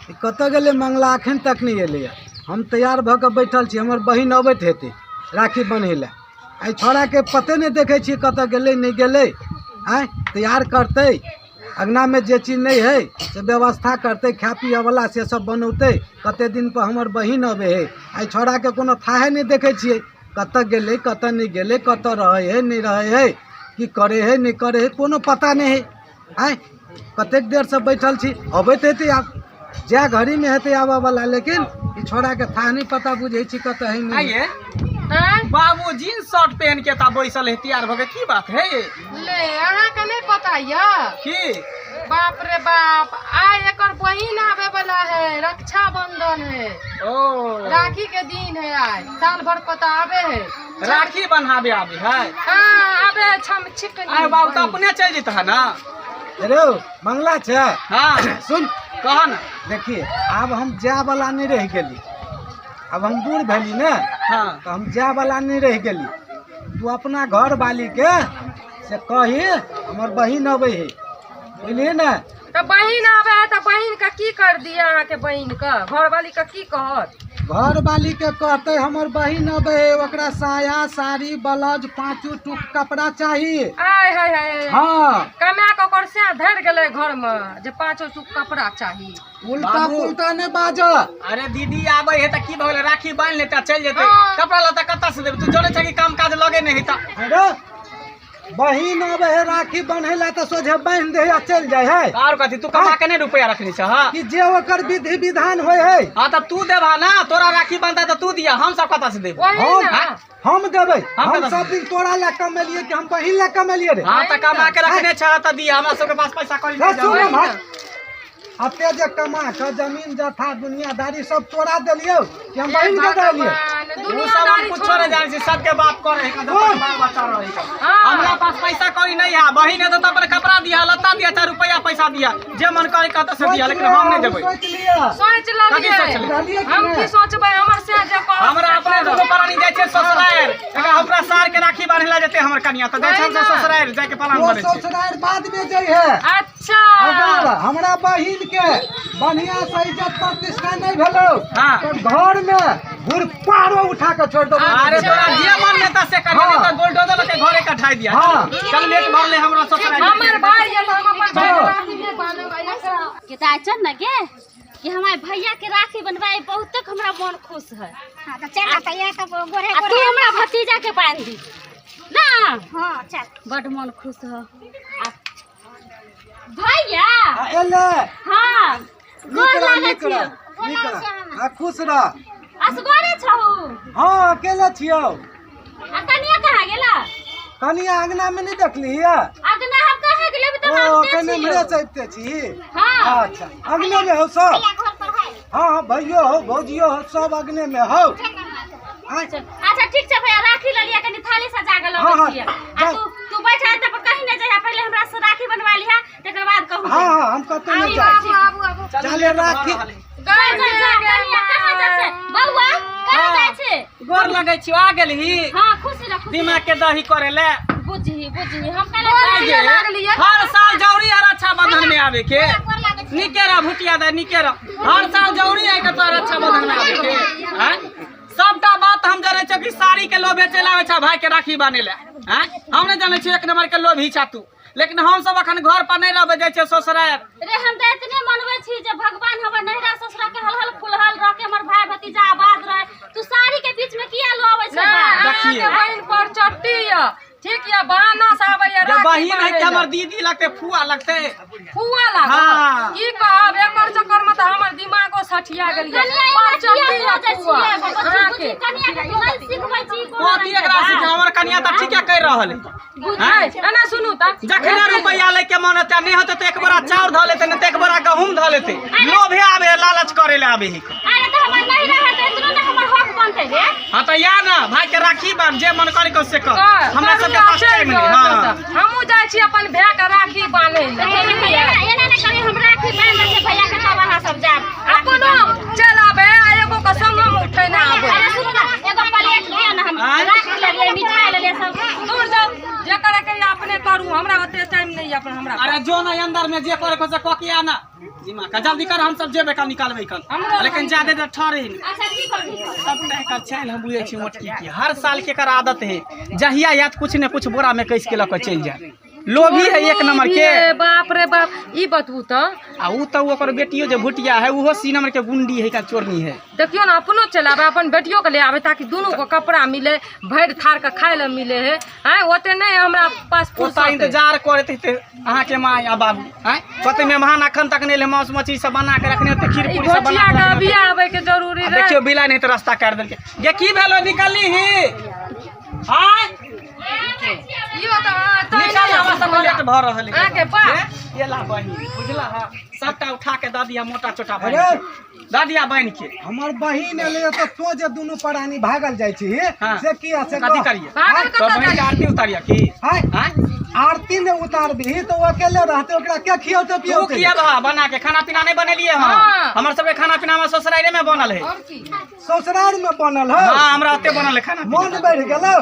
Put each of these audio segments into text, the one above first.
ई कतऽ गेलै मंगला? एखन तक नहि एलैए। हम तैयार भऽ कऽ बैठल छी, हमर बहिन अबैत हेतै राखी बन्है लए। एहि छौड़ाके पते नहि देखै छियै कतऽ गेलै नहि गेलै। आँय, तैयार करतै, अङ्गनामे जे चीज नहि हइ से व्यवस्था करतै, खाय पियऽवला से सब बनौतै। कते दिनपर हमर बहिन अबै हइ, एहि छौड़ाके कोनो थाहे नहि देखै छियै। कतऽ गेलै कतऽ नहि गेलै, कतऽ रहै हइ नहि रहै हइ, की करै हइ नहि करै हइ, कोनो पता नहि हइ। आँय, कतेक देरसँ बैठल छी, अबैत हेतै आब, जाय घड़ीमे हेतै आबऽवला, लेकिन ई छौड़ाके थाह नहि पता बुझै छी कतऽ हइ नहि हइ। आइए आँय? बाबू जींस शर्ट पहन के ता बैसल है तैयार भऽ के, की बात है? ले, अहाँके नहि पता यऽ? की? बाप रे बाप, आइ एकर बहिन आबे वाला है, रक्षाबंधन है। ओ राखी के दिन है आइ, साल भर पता आबे है। राखी बन्हाबे आबे है? हाँ, आबे है छम छिकनी। आय बाबू, तऽ अपने चलि जेता है ना। अरे मंगला छै। हाँ। सुन। कह ना। देखिए, आब हम जाय वाला नहीं रह गेली, आब हम बूढ़ भेली ने। हाँ। तो हम जाय वाला नहीं रह गेली। तू अपना घर वाली के से कही हमर बहिन अबै है, बुझलियै ने? तऽ बहिन आबे है तऽ बहिन के की कर दिया? अहाँके बहिन के घरवाली के की कहत? घर वाली के कहते हमर बहिन अबै है, ओकरा साया साड़ी ब्लाउज पाँचू टूक कपड़ा चाही। आय हाय हाय। हाँ। कमा के ओकर से धरि गेलै घर में जे पाँचो टूक कपड़ा चाही। उल्टा बाबू। पुल्टा नहीं बाज। अरे दीदी आबै है तऽ की भऽ गेलै, राखी बान्हि लेतै आ चलि जेतै। हाँ। कपड़ा लत्ता कतऽ से देबै? तू जनै छै कि काम काज लगे नहि है तऽ। अरे बहिन अबै है राखी बन्है ला तऽ सोझे बान्हि दे आ चलि जाइ है। आओर कथी, तू कमा के नहि रुपया रखने छ? हाँ। कि जे ओकर विधि विधान होइ है। हाँ, तऽ तू देबा ना, तोरा राखी बांधता तऽ तू दिया, हम सब कतऽ से देबै? वही हम ना। हम देबै। हम हम कतऽ सब दिन तोरा ला कमेलियै कि हम बहिन ला कमेलियै रे? हाँ, तऽ कमा के रखने छ तऽ दिया, हमरा सबके पास पैसा कौड़ी हे, नहि सुन जमा। भाई, अते जे कमा कऽ जमीन जथा दुनियादारी सब तोरा देलियौ कि हम बहिन के देलियै? भगवान, उ सब हम दुनियादारी कुछो छोड़ू। नहीं जानै छी, सबके बाप करे है, सुन। बाल बच्चा रहे है। हाँ। हमरा पास पैसा कौड़ी नहीं है, बहिन है तो अपन कपड़ा दिया, लत्ता दिया, चाहे रुपया पैसा दिया, जे मन करे कतऽ से दिया, लेकिन हम नहीं देबै। सोचि लिअ। सोचि कथी लेलियै। सोचि लेलियै? हम की सोचबै, हमर से जे कहत हमरा से अपने करब। दुनू प्राणी जाइ छै ससुरारि, एकरा हमरा सार के राखी बान्हे ला जेतै हमर कनिया, तऽ जाइ छै हम सब ससुरारि जाय के प्लान ओ बनै छै। ससुरारि बाद में जाइ है। अच्छा। अगर हमरा बहिन के बढ़िया से इज्जत प्रतिष्ठा नहीं भेलो हाँ। तो घर में घुरपारो उठा के छोड़ दो। अरे तोरा जे मन में से कर, हाँ। नहीं तो बुलडोजर के घरे कठाई दिया। हाँ। चल लेट भर ले हमरा ससुरारि। हमर भाई ये तऽ हम अपन भाई के हाँ। राखी नहि बान्हब आ एकरा के तऽ चल न गे कि हमारे भैया के राखी बनवाए, बहुत हमरा मन खुश है। हाँ तो चल ना, तैयार तो गोरे आ तू गोरे। हमरा भतीजा के बांध दी ना। हाँ चल। बड मन खुश हो। आ भैया। आ एले। हाँ, गोर नीक रह, लागै नीक रह, छियौ। नीक रह। आ खुश रह। असगरे छहु? हाँ, अकेले छियौ। आ कनिया कहाँ गेला? कनिया अंगना में नहीं देखली है। अगना हम कहाँ गेले? अभी तऽ ओ हम अखन छियौ। इम्हरे से अबिते छी? हाँ। अच्छा, अंगने में हो सब? भैया घर पर है। हाँ हाँ, भैयो हो भौजियो हो, सब अंगने में हो। आँय, अच्छा ठीक छै भैया, राखी ललिया, कनी थाली सजा के हाँ, लबै हाँ, छियै। आ जा। तू तू बैठ त पर कहीं नहि जइहा, पहिले हमरा से राखी बनवा लिहा, तकर बाद कहू। हाँ हाँ, हम कतौ नहीं जाए। आबू आबू आबू। चले राखी। जा जा जा, कनिया कहाँ जाइ छै? बौआ कहाँ जाइ छै? गोर लगै छी, आ गेलही? हाँ, खुशी रह, खुशी। दिमाग के दही करे ले। बुझही बुझही, हम कहले गोर आइ गे, लागलियै। हर साल जरूरी है रक्षाबंधन में आवे के। गोर लागै छी। निके रह भुटिया दे, निके रह। हर साल जरूरी है के तोरा रक्षाबंधन में आवे के? आँय? सबटा बात हम जानै छियै कि साड़ी के लोभे चलि आबै छै भाई के राखी बान्है ले। आँय? हम नहि जानै छियै एक नंबर के लोभी छा तू, लेकिन हम सब अखन घर पर नहि रहबै, जाइ छियै ससुरारि। रे, हम तऽ एतने मनबै छी जे भगवान हमर नैहरा ससुरा के हलहल फुलहल रह के, हमर भाई भतीजा आबाद रहे। तू साड़ी के बीच में किया लो आबै छै ना, बात? अहाँके देखिए। बहिन पर चट्टी यऽ, ठीक यऽ, बहाना से आबै यऽ जे राखी बहिन है बान्है कि हमर लए। दीदी लगतै, फुआ लगतै। फुआ लागत? हाँ। की कहब, एकर चक्कर में तऽ हमर दिमागो सठिया गेल यऽ। कनिया एना पर किया चट्टी यऽ सोचै फुआ छियै? बुझी अहाँके। बुझी, कनिया के तू नहि सिखबै छी कोनो कथी रंग के एकरा बात? सिखा? हमर कनिया तऽ ठीके कहि रहल है। बुझै, एना सुनू तऽ। जखने रुपया लैके मन हेतै, नहि हेतै तऽ एक बोरा चाउर धऽ लेतै, नहि तऽ एक बोरा गहूम धऽ लेतै। लोभे आबे है, लालच करे ले आबे है। अरे तऽ हमर नहीं रहे तऽ एतनो ने हमर हक बनतै रे। हाँ तऽ या ना भाई के राखी बांध, जे मन करे से कर। हमरा सबके पास टाइम नहीं। हाँ, हमहूँ जाइ छी अपन भाय के राखी बान्है लए। एना एना नहि करी, हम राखी बान्हि दै छियै भैया के, तब अहाँ सब जायब। अपनो चल आबे आ एगो के संगमे उठेने आबे। अरे सुनू ना, एगो प्लेट दिअ ने, हम आँय? राखी लेलियै, मिठाई लेलियै सब। दूर जाउ, जे करे के यऽ अपने करू, हमरा ओते टाइम नहि यऽ अपन हमरा। अरे जो ना अंदर में जे करे को से कऽ के आना। जी माँ का जल्दी कर, हम सब जेबे का निकालबै कल, लेकिन ज्यादा देर ठहरे नहीं। अच्छा ठीक हो, ठीक हो। सब एकर चालि हम बुझै छी मोटकी की, हर साल के एकर आदत है, जहिया याद कुछ ने कुछ बोरा में कस के लऽ के चलि जाए। लोभी है एक नंबर के। ए, बाप रे बाप, ई बतबू तऽ। आ उ तऽ ओकर बेटियो जे भुटिया है, उहो सी नंबर के गुंडी है का चोरनी है। देखियो ना, अपनो चलावे, अपन बेटियो के ले आवे, ताकि दोनों को कपड़ा मिले, भरि थार के खाय ले मिले है। आँय, ओते नहीं हमरा पास ओतऽ फुर्सत है। इंतजार करैत हेतै अहाँके माय आ बाबू। आँय, कते मेहमान अखन तक नहि एलै, मांस मछली सब बना के रखने होतै, खीर ई पूरी सब बना घोचिया के के रखने अभी होतै। आवे के जरूरी आ रहे। देखियो, बिलाइ नहि तऽ रास्ता काटि देलकै। गे की भेलो, निकलली ही? आँय, इहो तऽ तैं निकल, हमरा सब लेट भऽ रहल है। अहाँके बाप। ये ला बहिन, बुझला हा, सबटा उठा के दऽ दिया मोटा चोटा बहिन अरे। के, दऽ दिया बहिन के। हमर बहिन एलै तऽ तो जे दुनू प्राणी भागल जाइ छी हाँ। से किया से कथी कह? करिए? भागल तो कतऽ बहिन के जाइ? आरती उतारिया की? आँय, आँय? आरती ने उतारबही तऽ ओ अकेले रहतै, ओकरा के खियौतै तू पियौतै? किया बा बना के खाना पीना नहीं बनेलिए? हम हाँ। हमर सबके खाना पीना हमर ससुरारे में बनल है। और की? ससुराल में बनल हो? हाँ, हमरा ओते बनल है खाना पीना। मन बढ़ि गेलौ।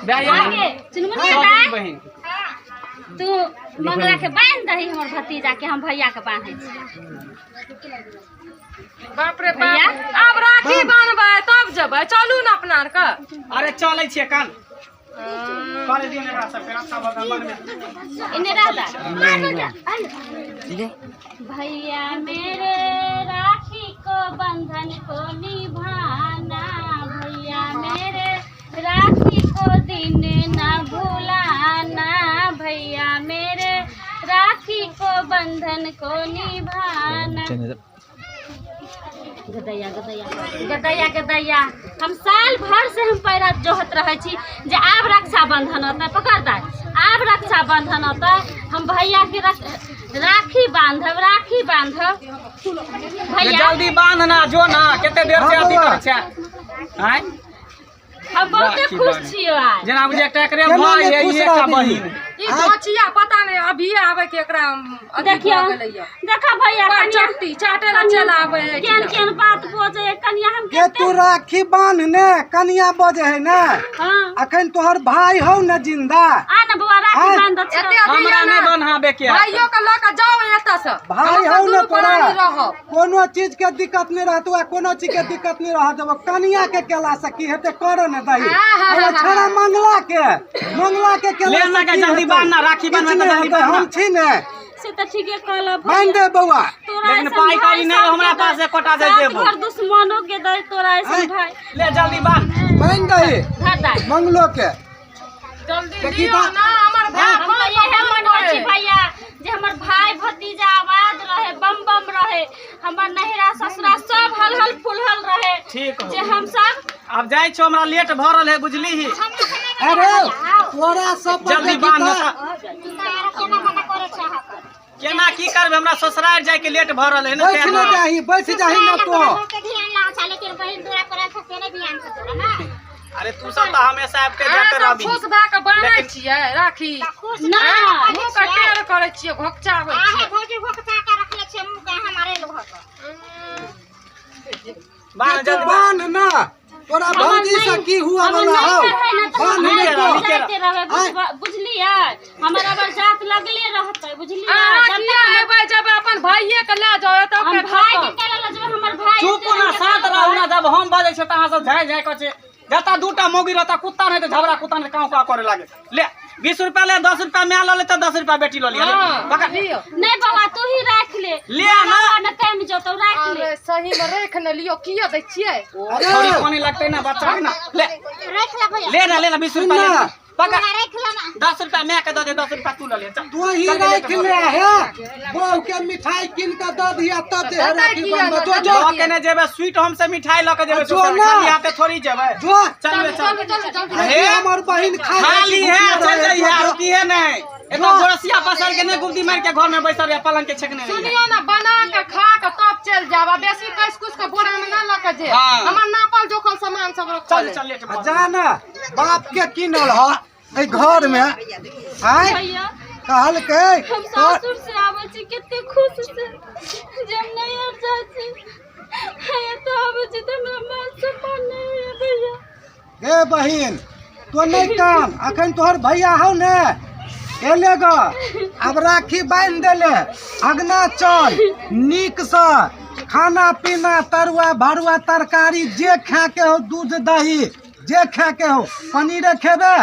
भए गेल। आगे चुनमुनिया सब दाइ, बहिन। तू मंगला के बांध दही हमर भतीजा के, हम भैया के बांधै छी। बाप रे भैया? बाप, आब राखी बान्हबै तब जेबै। चलू ने अपना आरके। अरे चलै छियै काल करे दियौ ने एकरा सबके रक्षाबंधन बनबै। इन्ने रह दा। भैया मेरे राखी को बंधन को निभाना, भैया मेरे राखी को दिन न भुलाना, भैया मेरे राखी को बंधन को निभाना। गदैया गदैया गदैया गदैया, हम साल भर से हम पैरा जोहत रहै छी जे आब रक्षाबंधन होतै, पकड़ दाय, आब रक्षाबंधन होतै, हम भैया के राखी बांधब, राखी बांधब। भैया जल्दी बांध ना, जो ना कते देर से हाँ, अथी बौआ। करै छै। आँय, हम बहुते राखी खुश बांध। छियै आइ। जेना बुझे एकटा एकरे केना भाय नहि है, खुश ई एकटा रहबही? बहिन। ई घोचिया पता नहीं अभी आवे के एकरा अथी देखियौ, भऽ गेलैया। देखा भैया, बड़ कनिया चट्टी चाटे ला चल आवे है। केहन केहन बात बजै है कनिया, हम के तू राखी बान्ह ने, कनिया बजै है ने? हाँ। अखन तोहर भाई हौ ने जिंदा? आ ना बौआ, राखी आँय। बांध छै। एते अथी हमरा है नहि ना, बन्हाबे के है। भाइयो के लऽ के जाओ एतऽ से। भाई हम हौ सब ने दुनू तोरा, प्राणी रहब। कोनो चीज के दिक्कत नहीं रहतौ आ कोनो चीज के दिक्कत नहीं रहत देबो। कनिया के केला से की हेतै, कर ने दही। हाँ, हाँ, अरे हाँ, छोड़ा, हाँ। मंगला के, मंगला के केला ले से ना के की जल्दी हेतै? बान्ह ना, राखी बान्हबै किछु तऽ नहि जल्दी हेतै, बान्ह। हम छी ने। से तऽ ठीके कहलऽ बान्हि दे बौआ। तोरा लेकिन ऐसन पाइ भाई कौड़ी नहि सबके हमरा दै, पास एकोटा जे सात देबो। घर दुश्मनो के दै तोरा ऐसन आँय। भाई। ले जल्दी बांध। बान्हि दही धर दाइ। मंगलो के। जल्दी देखी लियौ तऽ- ना हमर भाय। हम तऽ इएह मनबै छी भैया जे हमर भाई भतीजा आबाद रहे, बम बम रहे, हमर नहिरा ससुरा सब हल हल फुलहल रहे। ठीक हो। जे हम सब आब जाइ छौ, हमरा लेट भऽ रहल है, बुझली? अरे तोरा सब पर जल्दी देखी बान्ह। तऽ केना की करबै, हमरा ससुराल जाय के लेट भऽ रहल है ने। बैठ तें ने दुआरे। जाही, बैठ जाही ने तो। अरे तू सब तऽ हमेशा आबिते अहाँ जाते सब रहबी। खुश भए के बान्है लेकिन- छियै राखी? नहि। मुँह के टेढ़ करै छियै, घोकचाबै छियै। बान्ह तू जल्दी बान्ह। बान्ह ना, तोरा भौजी से की हुआ हमर वाला नहीं हौ? रहै ने तऽ बान्ह हम ने तो। जाइते रहबै, बुझलियै? हमर अबर जात लगले रहतै, बुझलियै? अहाँ जब किया तक एबै? जब अपन भाइये के लए जाओ एतऽ हम के भाई के खतम। केला लऽ जेबै, हमर भाई चुप ना, शांत रहू ना। जब हम बजै छियै तऽ अहाँ सब झाँइ झाँइ कऽ छै। जतऽ दूटा मौगी रहता, कुत्ता नहि तऽ झगड़ा, कुत्ता नहि काँव काँव करे लागे। ले 20 रुपया ले, 10 रुपया माय लऽ ले तऽ 10 रुपया बेटी लऽ लिअ। ले, हाँ, पकड़। लियौ। नहीं बाबा, तू ही राख ले। ले ना। बाबा ने कम जतौ, राख ले। अरे सही में राखि ने लियौ, किया दै छियै? ओ थोड़ी पानी लगतै ना बच्चा के ना। ले रख ला भैया। ले ना, ले ना, 20 रुपया ले। सुन ना। पकड़, रख ला ना। 10 रुपया माय के दऽ दे, 10 रुपया तू लऽ ले, चल। तू ही चल, राख ले, ले हे, बहू के मिठाई कीन के दऽ दिया तब दे देतै राखी किया बान्हबऽ। ने, जो जो। लऽ के ने जेबै, स्वीट होम से मिठाई लऽ के जेबै। जो दोसर ना। खाली हाथे थोड़ी जेबै। जो। चल बे, चल। चलू चलू जल्दी। देखी हमर बहिन खाइ है खाली कि है, भुखले चल रहै। जाइए, जो, जो। रुकिए नहीं। एतऽ गोरसिया पसर के नहि गुब्दी मारि के घर में बैसल रहे, पलंग के छेकने रहिए। सुनियो ना, बना के खा के तब चलि जाब, आ बेसी कस कुस के बोरा में ना लऽ के जेब। हाँ। हमर नापल जोखल सामान सब रखल चल है। चल, लेट आ भऽ जा ना, बाप के किनल ह एहि घर में आय। भैया, कहलकै हम सासुर से आबै छी कते खुश से जे हम नैहर जाइ छी, एतऽ आबै छी तऽ हमरा मान सम्मान नहि होइए भैया। गे बहिन, तो नहीं कान, अखन तोहर भैया हौ ने एले ग। आब राखी बान्हि देले, अगना चल, नीकसँ खाना पीना, तरुआ भरुआ तरकारी जे खाके हो, दूध दही जे खाके हो, पनीरे खेबे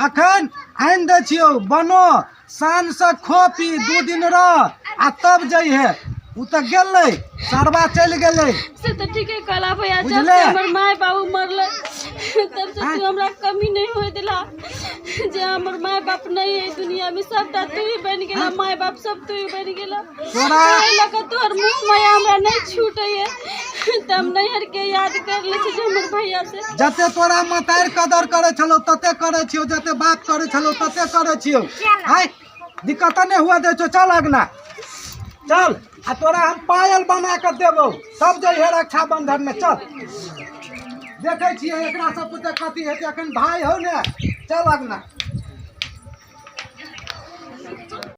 अखन आनि दै छियौ, बनो शानसँ खो पी, 2 दिन रह आ तब जइहे। ओ तऽ गेलै, सरबा चलि गेलै। से तऽ ठीके कहला भैया, जब बुझले? से हमर माय बाबू मरलै तब से तू हमरा कमी नहीं होए दिला, जे हमर माय बाप नहीं है दुनिया में, सबटा तू ही बन गेला, माय बाप सब तू ही बन गेला। तोरा- एहि लऽ कऽ तोहर मुँह माया हमरा नहीं छूटैए, तऽ हम नैहर के याद कर लै छी जे हमर भैया से। जते तोरा मतारि कदर करै छलौ तते करै छियौ, जते बाप करै छलौ तते करै छियौ। आइ दिक्कत नहि हुआ दै छौ, चल अगना चल, आ तोरा हम पायल बना कऽ देबौ, तब जइहे रक्षाबंधन में। चल देखै छियै एकरा सब पुते कथी हेतै, अखन भाय हौ ने, चल अगना।